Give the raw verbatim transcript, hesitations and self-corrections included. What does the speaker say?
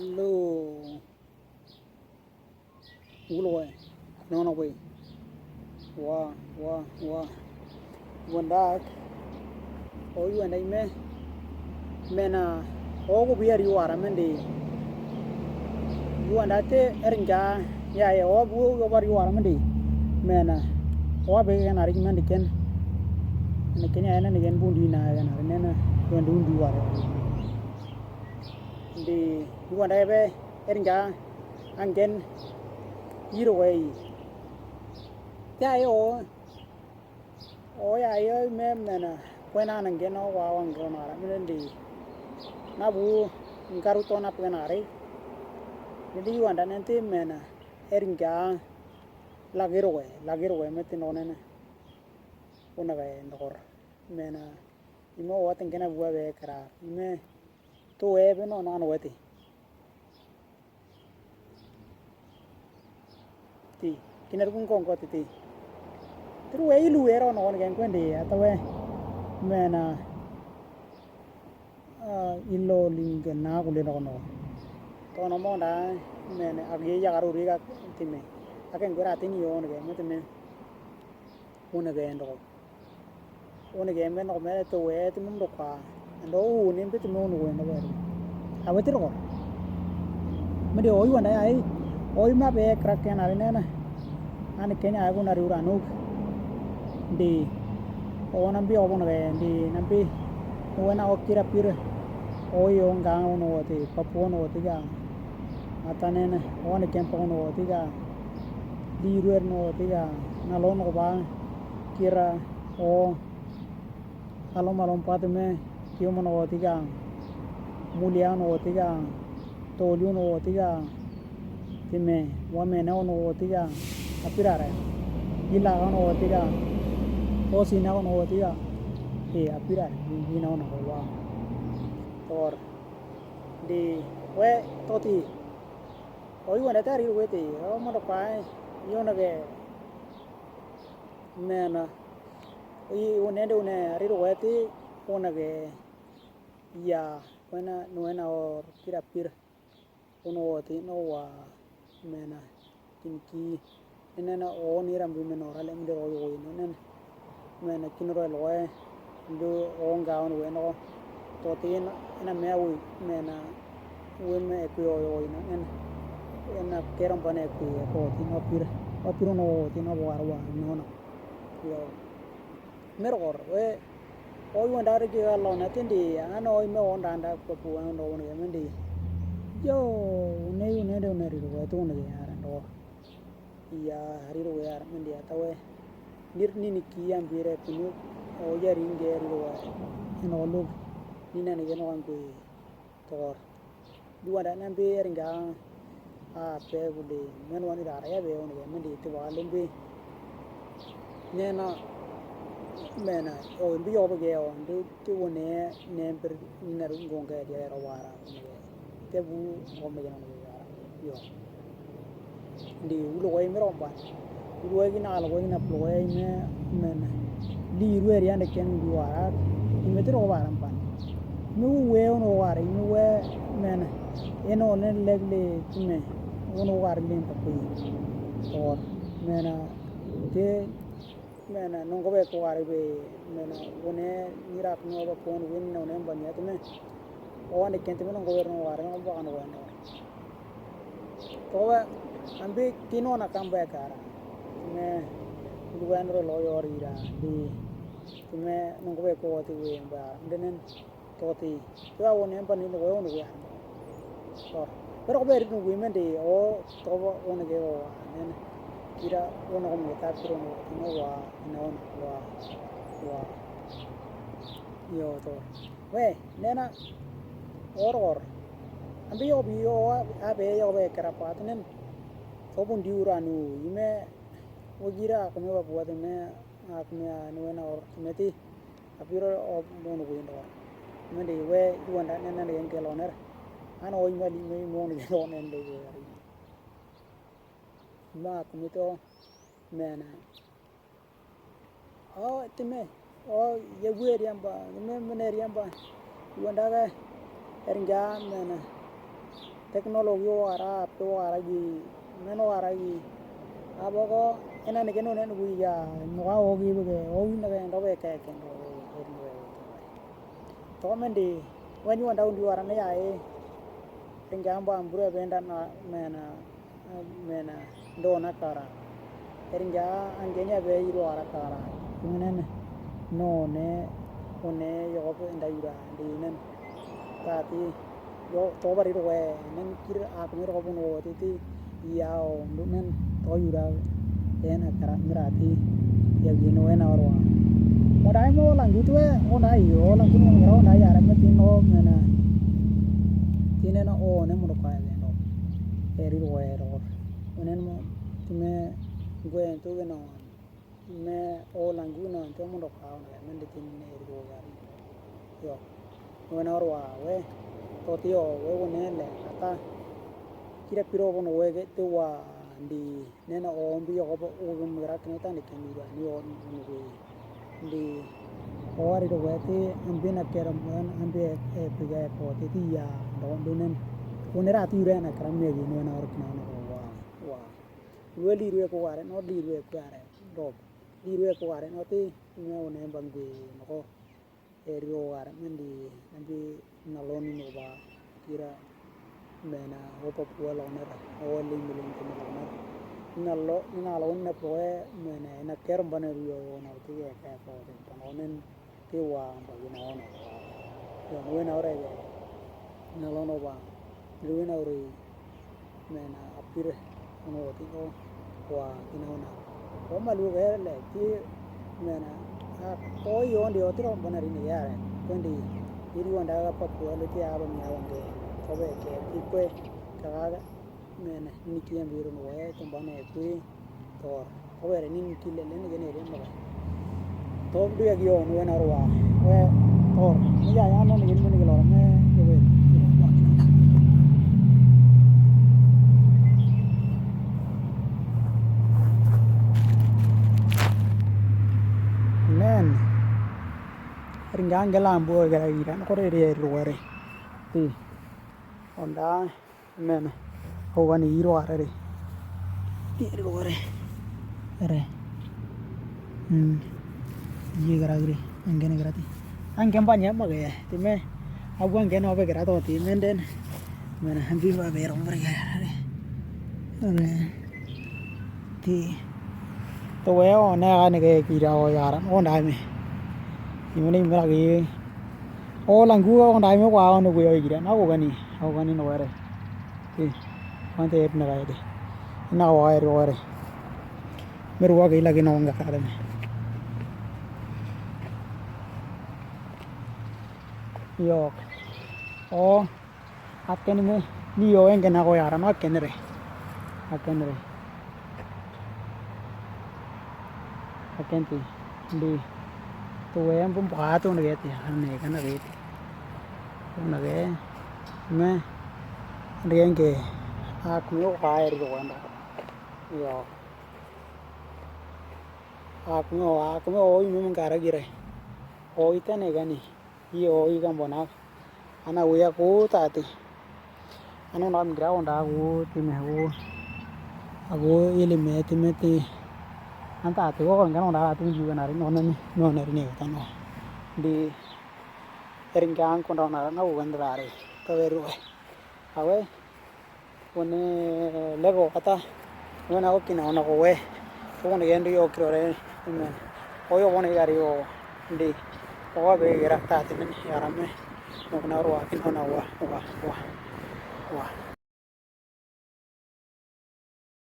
Hello. Wulwai. Nono wai. Wa, wa, wa. Wundak. O yu wenda ime. Mena. O ko bia ri wara mende. Yu wenda te eringa. Ya, ya, o bu o bari wara mende. Mena. O be ken ari mende ken. Ne ken ya ne ken bundi na ya na ne na. Wenda undi wara. Ndi yu wenda ebe. Eringa angen yiro wei. Ya yo. O ya yo me mena kwena angen o wa wangen mara mende. Na bu ngaru to na pena re. Ndi yu wenda nenti mena. Eringa lagiro wei, lagiro wei me tino nene. Una ga ndokor. Mena. Ime o wate ngena bua be kara. Ime. To ebe no no ano wate. Ti, kina rukun kongko ti ti. Tru we ilu wero no wan gen kwende atawe. Mena, ah, ilo lingen na kule no no. To no monda, mena, agi ya garu riga time. Aken gwera tini yo no gen me time. Wunege ndo. Wunege me ndo me to we ti mum do kwa. Ndo wuni mbi ti mum wuni ndo we. Awe ti ro. Mende oyu wanda ai. Oyu ma be krak ken ari nena. Ani kenya ai kuna riura nuk. Ndi. O nambi o wunege ndi nambi. Wena o kira pira. Oyu nga wono wote. Papu wono wote ga. Atanene. Wani kempa wono wote ga. Di ruer no wote ga. Nalon ko ba. Kira o alom alom pa time, kiyo mono tiga, mulia no tiga, toliu no tiga, time, wamene no tiga, apirare, ila no tiga, osina no tiga, e apirare, ina no wa. Tor, di, we, toti, oyu wanda tari wete, o mono pai, yo no ge, mena, Oi, wunende wune ariro weti wunege ya wena nuwena or kira pir. Wunu woti no wa mena kinki. Nena o ni rambi meno rale minde ro yo woi no nen. Mena kinoro loe. Ndu o nga on weno. Toti ina me woi mena woi me ekwi yo woi no nen. Ena keram bane ekwi ko ti no pir. O pir no woti no bo arwa no no. Yo. Mirkor, we, oyu wanda riki ka lona tindi, ano ime wanda anda kwa puwa ndo wanda mindi. Yo, une, une de une riro we tu une yara ndo. Ya, riro we yara mindi atawe. Nir nini ki ambire pinu, o ya ringe riro we. Ino lug, nina ni geno angui. Tor. Di wanda nambi eringa a pe gudi men wani rara ya be wani ge men di ti wa limbi. Nena mena o mbi yo be ge o ndi ti wani ne bir nar ngonge di ro wara wani ge. Te bu o me jana wani ge yo. Ndi wulu wai mi romba. Wulu wai gina ala wai gina pulu wai me men. Li ruwe riande ken di wara. Ime ti ro wara mpan. Mi wu we ono wara ime we men. Eno len legle time. Ono wara len papi. Or men te Mena nongo be ko wari be mena wone nyirak no ba kon win no ne mbani atme. O ande kente mena nongo be no wari no ba kan wene. To ba ambi kino na kam be kara. Me luwan ro lo yori ra di. Me nongo be ko ti we ba denen. Toti. Tiwa won en pani no won wi an. So, pero ko beri no wi men de o to won ge o nen. Kira won ko mo ta kiro no no wa no wa wa. Yo to. We, nena or or. Ambi yo bi yo a be yo be kara pat nen. To bun di uranu ime. Wo gira ko me ba buat me ak me anu na or meti. Apiro o mon windo. Mende we iwanda nena ne yenge loner. Ano imali me mon windo nende we ari. Ma kumito mena. O time. O ye we riamba. Me mene riamba. Iwanda ga eringa mena. Technology o ara, app o ara gi, men o ara gi. Aboko, ena neke no nen gu ya, no ka o gi bege, o wi neke ndo be ke ken do, ken do. To men di, wen yu anda undi wara ne ya e. Eringa amba ambure benda na, mena, mena, ndo na kara. Eringa angenya be iru ara kara. Ŋunen, no ne, one yogo be nda yura, ndi nen. Tati, yo, to bari ro we, nen kir ak mi ro bun wo titi, yao, ndu nen, to yura, en akara, mirati, ya gino ena orwa. Mo dai mo langu tu e, mo dai yo, langu mo mira, mo dai yara, me tino, mena, tine na o, ne mo do kaya gino. Eri ro we ro. Mo nen mo, time, gwe, tu gino. Me o langu na te mundo ka o na men de tin ne ri go gari. Yo. Wen or wa we. To ti o we wo ne le ata. Kira piro wo no we ge te wa ndi ne na o mbi yo ko o ge mgra kne ta ne ke mi ra ni o ni we. Ndi o ari do we te ambi na kera man ambi e piga e ko te ti ya do do nen. Wo ne ra ti re na kra me gi ne na or kna na wa. Wa. Lwe lirwe ku ware, no lirwe ku ware, dog. Lirwe ku ware, no ti, me one bangwe, no ko. Eri o ware, mendi, mendi naloni no ba, kira, mena, o Papua lonera, o limbi limbi lonera. Nalo, naloni na poe, mena, na ker mbane rio, na ti ke ke ko, te, panonen, Ti wa mba gina ono. Yon wena ore ge. Na lono ba. Ni wena ore. Mena apire. Ono ti o. Wa gina ona. Wa malu ge le. Ti mena. A o yo ndi o ti ro bona ri ni yare. Kwendi. Iri wanda ga pa kuwa le ti aba mi awa nge. Kobe ke. Ti kwe. Kagaga. Mene, ni ki yambi ru we, tumbane kui, tor. Ko were ni ki lele ni gene re mo. Tor du ya gi on we na rwa. We, tor. Ni ya ya no ni gene ni gelo me, ye we. Men. Ringa ngela mbu gara ira, ko re re ru were. Ti. Onda. Mena. Ko gani iro arere. Ti iro are. Are. Hmm. Ye gara gre. Angene gara ti. Angen banya magaya. Ti me. Abu angene obe gara to ti menden. Mena. Hambi ba bero mbre gara are. Are. Ti. To we o ne ga ne ge kira o yara. O ndai me. Imene imera ge. O langu o ndai me kwa o ne gwe o gira. Na ko gani. O gani no were. Ti, wante et na gaidi. Na wa eri ware. Meru wa gaila gina wanga karame. Yok. O, aken me, ni yo enge na go yara, no aken re. Aken re. Aken ti, ndi. Tu we mbu mbu atu na geti, ane kana geti. Na ge, me, ndenge, ak mi o ka eri wanda. Yo. Ak mi o, ak mi o ime mangara gire. O itene gani. Iyo, i gambona. Ana wiya ku tati. Ano na migra onda ku ti me ku. Aku ili me ti me ti. An tati ko kan onda ti me juga nari no nani. No nari ne tano. Di eringa an konda nara na ku gandara re. Ka weru. Awe. Wene lego kata. Wena okina ona kowe. Wene gendu yo kirore. Amen. Oyo wene gari yo. Ndi. Owa be gira tati men yarame. Nokna ruwa kina ona wa wa wa. Wa.